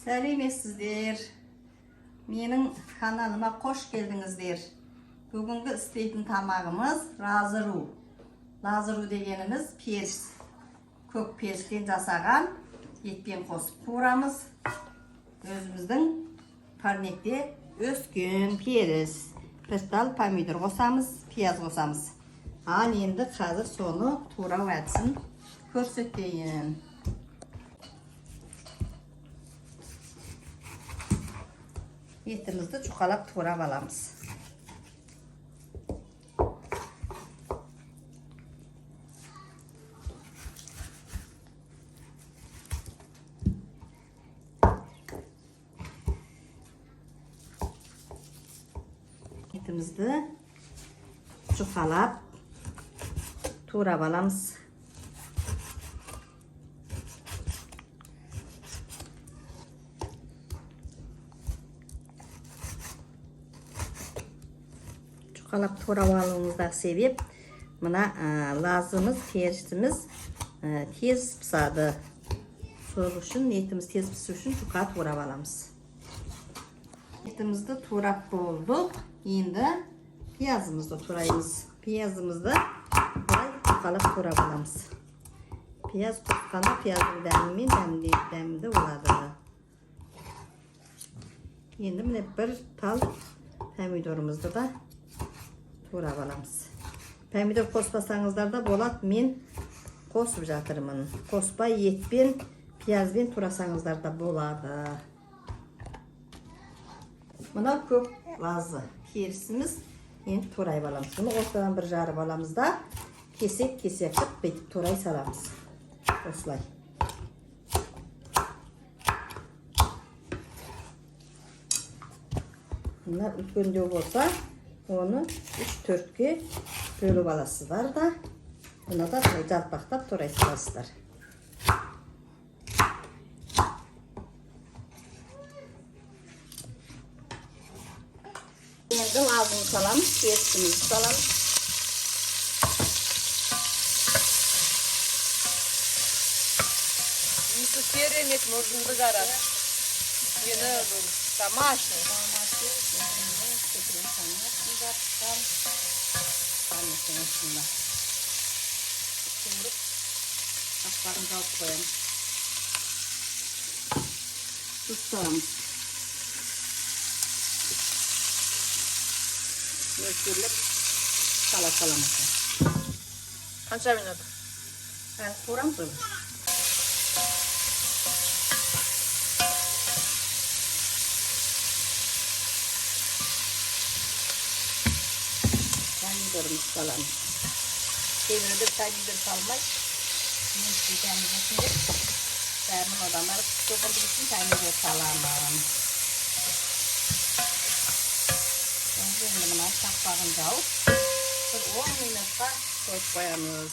Сәлеметсіздер! Менің каналыма қош келдіңіздер. Бүгінгі істейтін тамағымыз лазыру. Лазыру дегеніміз періш. Көк періштен жасаған, етпен қосып қуырамыз. Өзіміздің парникте өскен періс. Бір тал помидор қосамыз, пияз қосамыз. Ал енді қазір соны турау әдісін көрсетейін. Етімізді жұқалап турап аламыз. Етімізді жұқалап турап аламыз. Жұқалап турап алуымыздағы себеп мына лазымыз, перішіміз тез пысады. Сол үшін етіміз тез пісу үшін жұқа турап аламыз. Етімізді турап болдық. Енді пиязымызды тураймыз. Пиязымызды былай жұқалап турап аламыз. Пияз қосқанда пияздың дәмімен дәмді болады. Енді міне бір тал помидорымызды да турап аламыз. Помидор қоспасаңыздар да болады, мен қосып жатырмын. Қоспай етпен, пиязбен турасаңыздар да болады. Мынау көк лазы перісіміз, енді турай аламыз. Бұны ортадан бір жарып аламыз да, кесек кесек қылып бүйтіп турай саламыз. Осылай. Мына үлкендеу болса, оны 3-4-ке бөліп аласыздар да, бұны да солай жалпақтап турай саласыздар. Енді лазын саламыз, перісімізді саламыз. Иісі керемет, мұрныңды жарады. Өйткені бұл домашний. Қақпағын жауып қоямыз. Тұз саламыз. Мөлшерлеп сала саламыз. Қанша минут? Әлі қуырамыз ғой. Помидорымызды саламыз. Кейбіреулер помидор салмай, мен дәмі болсын деп, дәмін одан ары күшті болу үшін помидор саламын. Енді мына қақпағын жауып, бір 10 минутқа қойып қоямыз.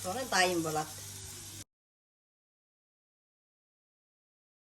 Sonra дайын болады.